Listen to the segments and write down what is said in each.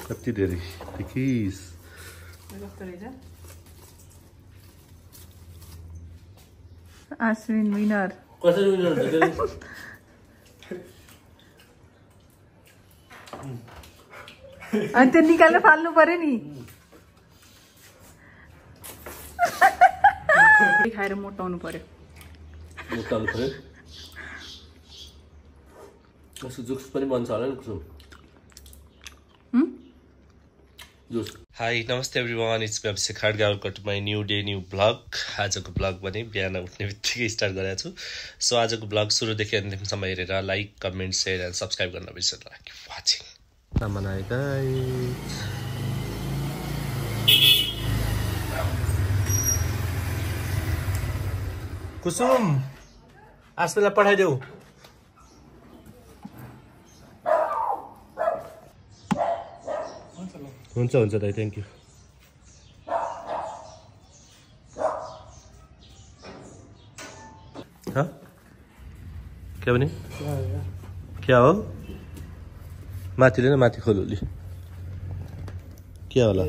कति धेरै देखिस Ashwin winner. कसरी विनर हुन्छ अनि त्यो निकाल्न फाल्नु पर्यो नि खाएर मोटाउनु पर्यो उसको जुस पनि बन्छ होला नि कुसुम जुस हाई नमस्ते everyone it's me Abhishek Khadka welcome to my new day new vlog आजको ब्लग पनि बिहान उठ्ने बित्तिकै स्टार्ट गरेको छु सो आजको ब्लग सुरुदेखि अन्तिमसम्म हेरेर like comment share and subscribe गर्न नबिर्सनु वाचिङ कुसुम आजलाई पठाइदेऊ हुन्छ हुन्छ दाइ थ्याङ्क यू क्या भने क्या हो माथिले न माथि खोलुली क्या होला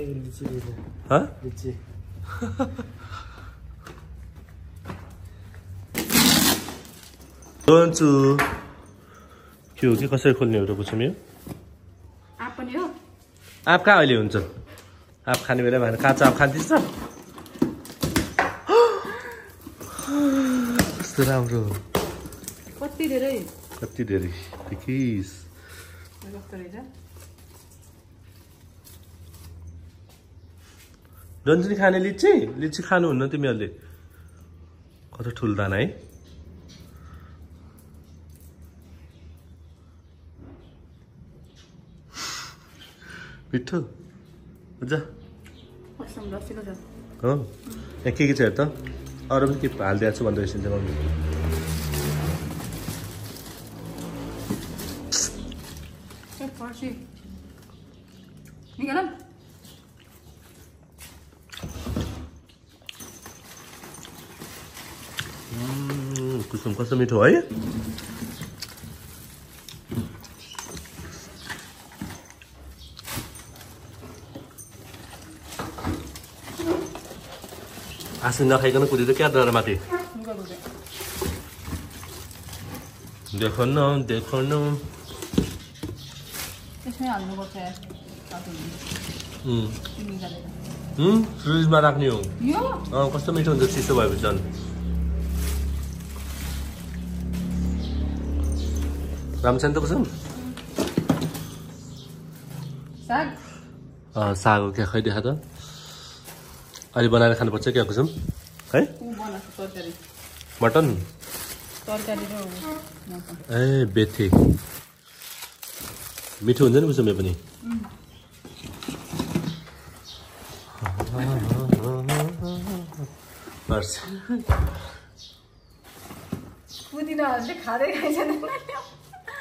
सोन्छु के हो कि कसरी खोल्ने हो र कुसुम यो आप पनि हो आप कहाँ अहिले हुन्छ आप खाने बेला भएन काँचो आप खाँदैछ कस्तो राम्रो कति धेरै देखिस रन्जनी खाने लिची खानुहुन्न तिमीहरूले कस्तो ठुलो दाना है मिठो जा हो यहाँ के छ हेर त अरू पनि के हालिदिएको छु भन्दै रहेछ मम्मी कुसुम कस्तो मिठो है आसु नखाइकन कुदिँदै क्या डर माथि देखो न फ्रिजमा राख्ने हो कस्तो मिठो हुन्छ चिसो भएपछि झन् राम्रो छ नि त कुसुम साग हो क्या खै देखा त अहिले बनाएर खानुपर्छ क्या कुसुम है मटन ए बेथे मिठो हुन्छ नि कुसुम यो पनि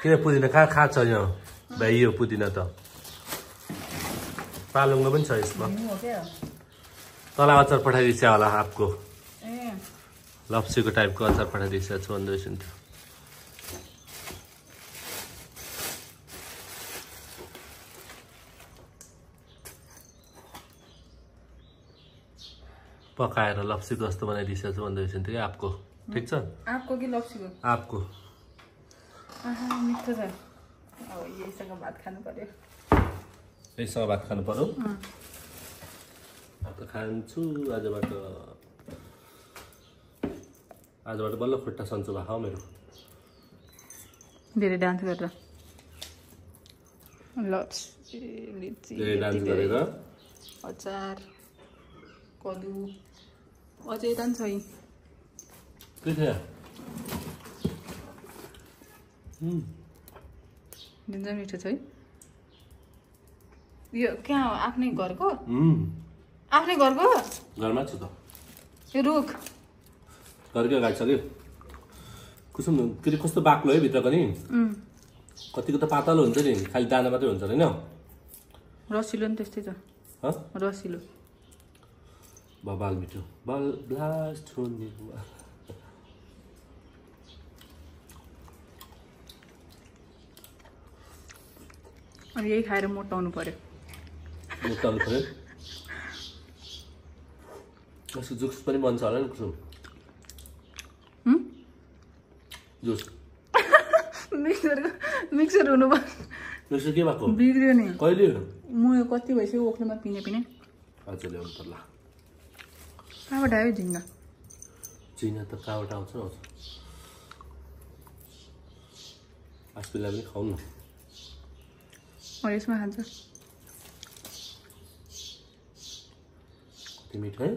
किन पुदिना कहाँ खान्छ यहाँ भाइ यो पुदिना त पालुङमा पनि छ यसमा तल अचार पठाइदिन्छ होला आपको लप्सीको टाइपको अचार पठाइदिन्छ छु भन्दै रहेछ नि त पकाएर लप्सी जस्तो बनाइदिन्छ छु भन्दै रहेछ नि त कि आपको ठिक छ आपको कि लप्सीको आपको मिठो छ अब यहीसँग भात खानु पर्यो अब त खान्छु आजबाट बल्ल खुट्टा सन्चो भएको मेरो धेरै डान्स गरेर अचार कदु अझै त छ मिठो छ है यो कहाँ हो आफ्नै घरको घरमा छु त यो रुख घरकै अगाडि छ कि कुसुम फेरि कस्तो बाक्लो है भित्रको नि कतिको त पातलो हुन्छ नि खालि दाना मात्रै हुन्छ होइन रसिलो नि त्यस्तै छ रसिलो बबाल मिठो बल ब्लास्ट हुने अनि यही खाएर मोटाउनु पर्यो। मोटाउनु पर्यो। यसको जुस पनि बन्छ होला नि कुसुम। जुस मिक्सर हुनु भयो। मिक्सर के भएको? बिग्रियो नि। कहिले? म यो कति भइसक्यो ओख्लोमा पिने। आज ल्याउनु पर्ला। कहाँबाट आयो झिङ्गा? झिङ्गा त कहाँबाट आउँछ? आजलाई पनि खाउँ न। यसमा खान्छ। कति मिठो है?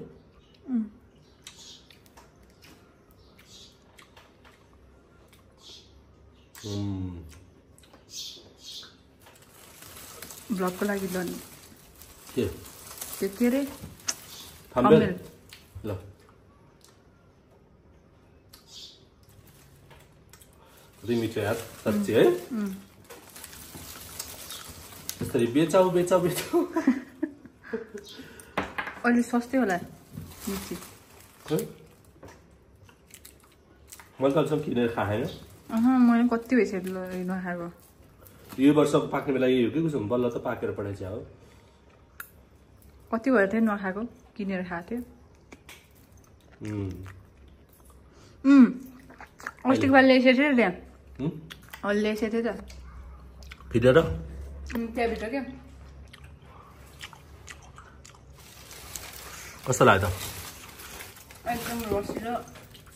ब्लगको लागि ल नि। के अरे थम्बनेल ल। कति मिठो यार साँच्ची है। त्यसरी बेचाऊ। अहिले सस्तै होला मिर्ची। मैले त अहिलेसम्म किनेर खाएन। मैले कति भइसक्यो नखाएको। यो वर्षको पाक्ने बेला यही हो कि कुसुम? बल्ल त पाकेर पठाइछ हो। कति भएर थियो नखाएको, किनेर खाएको थियो। अस्तिको पालि ल्याइसकेको थियो त्यहाँ। अहिले ल्याइसकेको थियो त भित्र। त्यहाँभित्र क्या। कस्तो लाग्यो त? एकदम रसिलो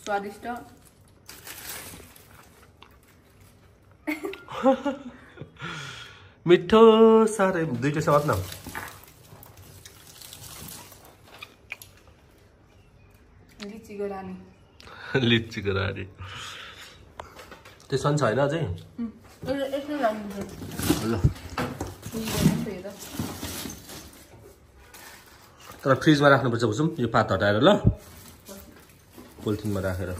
स्वादिष्ट। मिठो साह्रै। दुईटै समात न। लिचीको रानी त्यो सन छैन अझै? ल तर फ्रिजमा राख्नुपर्छ कुसुम। यो पात हटाएर ल पोलिथिनमा राखेर।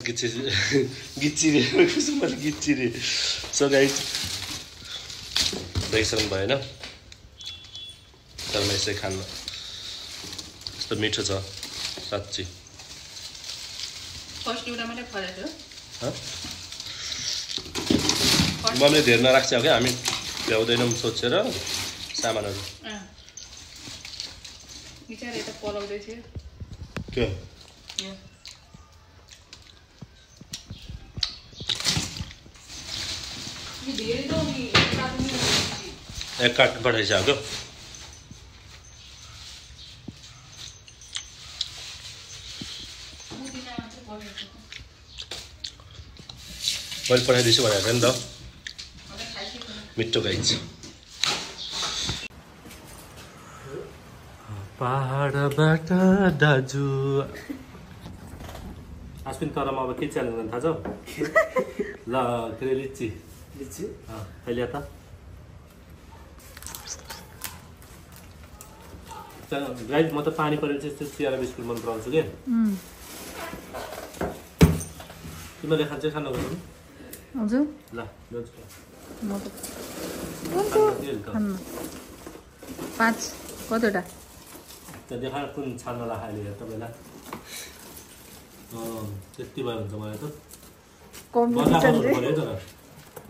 गिच्चिरे कुसुमले गिच्चिरे। सो गाइस देखिसक्नु भएन तर यसै खान्न। यस्तो मिठो छ साँच्ची। मम्मीले धेर नराख्छ क्या, हामी ल्याउँदैनौँ सोचेर सामानहरू। के एक कार्टुन पठाइसक्यो। मैले पठाइदिन्छु भनेको थिएँ नि त। मिठो गाइस। पहाडबाट दाजु आस्पिन तर म अब के च्यालेन्ज गर्न थाहा छ? ल के अरे लिची अहिले त गाइस म त पानी परेर चाहिँ यस्तो चिया र बिस्कुट मन पराउँछु के। तिमीले खान्छ खानु गर्नु? हजुर ल म त पाँच कतिवटा त्यहाँ देखा कुन छान्नला खाइले तपाईँलाई। त्यति भयो हुन्छ मलाई त। मजा खानु पऱ्यो तर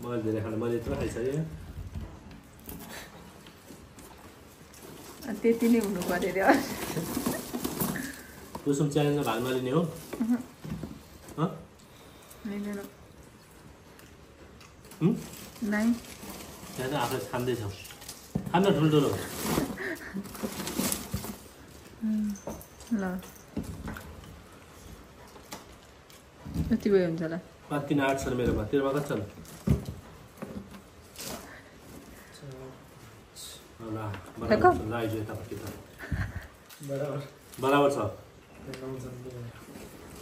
मैले धेरै खानु। मैले यत्रो खाइसकेँ। त्यति नै हुनु पर्यो रे। कुसुम च्यालेन्जमा भाग नलिने हो? नै त्यहाँ त आफूले खाँदैछौ। खान्न ठुल्ठुलो। ल कति भयो हुन्छ होला? 5 3 8 छ मेरोमा। तेरोमा कति छन्? बराबर छ।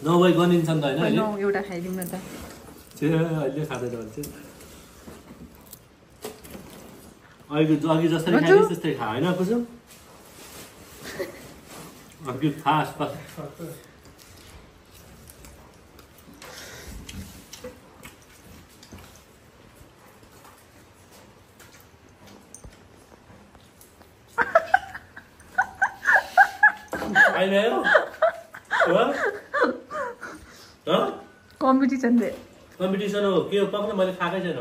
9 भई गनिन्छ नि त होइन? एउटा खाइदिउँ न त। अहिले खाँदैन भन्छ। अघि जसरी खाइदिस् त्यस्तै खा होइन कुसुम? अघि खास कम्पिटिसन दे कम्पिटिसन हो के हो पक्न मैले खाएकै छैन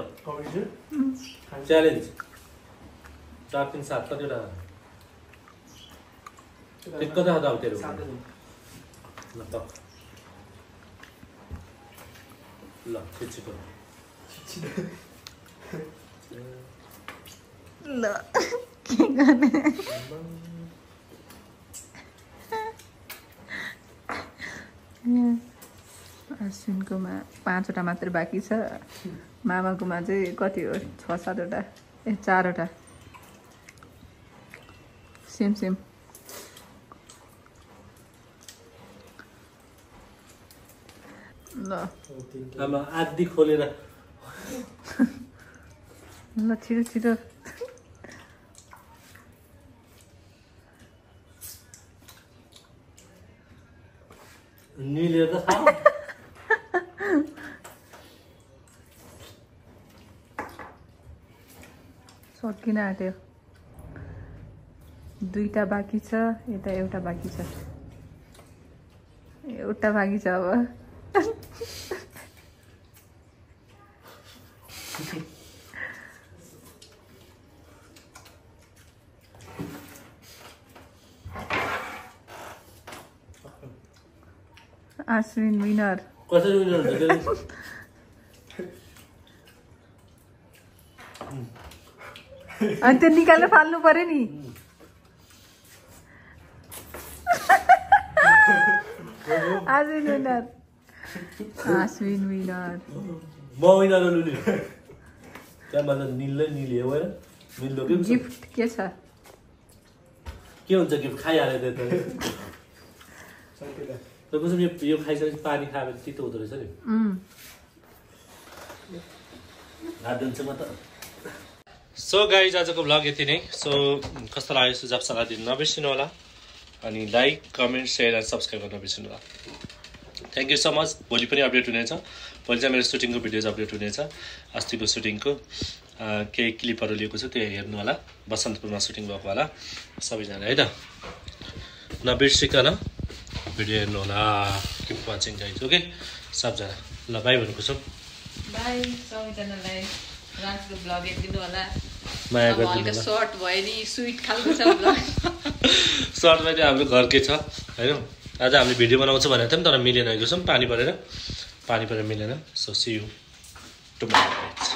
च्यालेन्ज 4 3 7 कतिवटा कता खाँदा हो तेरो ल पक ल छिटो ल के गर्ने अश्विनकोमा 5वटा मात्र बाँकी छ मामाकोमा चाहिँ कति हो 6-7 वटा 4 वटा सेम ल आमा आदि खोलेर ल छिटो निलेर त खा सकिन आँट्यो 2टा बाँकी छ यता एउटा बाँकी छ एउटा बाँकी छ अब अश्विन विनर कसरी विनर हुन्छ अनि त्यो निकालेर फाल्नु पर्यो नि अश्विन विनर म विनर लुने क्या मतलब निल्लै निल्यो होइन निल्लो के गिफ्ट के छ के हुन्छ गिफ्ट खाइहाल्यो त्यो त कसम यो खाइसकेपछि पानी खायो भने चित्तो हुँदो रहेछ नि हात दिन्छ म त सो गाइज आजको भ्लग यति नै सो कस्तो लाग्यो सुझाव सल्लाह दिनु नबिर्सिनु होला अनि like comment share and subscribe गर्न नबिर्सिनु होला थ्याङ्क यू सो मच भोलि पनि अपडेट हुनेछ भोलि चाहिँ मेरो सुटिङको भिडियोज अपडेट हुनेछ अस्तिको सुटिङको केही क्लिपहरू लिएको छु त्यो हेर्नु होला बसन्तपुरमा सुटिङ भएको होला सबैजना है त नबिर्सिकन भिडियो हेर्नु होला किप वाचिङ गाइज ओके सबजना ल बाई भन्नु खोज्छौँ बाई सबैजनालाई राजको भ्लग हेरिदिनु होला माया गरिदिनु होला सर्ट भयो नि स्विट खालको छ भ्लग सर्टमा चाहिँ हाम्रो घरकै छ होइन आज हामीले भिडियो बनाउँछ भनेको थियौँ तर मिलेन गएको छौँ पानी परेर मिलेन सो सी यू टुमारो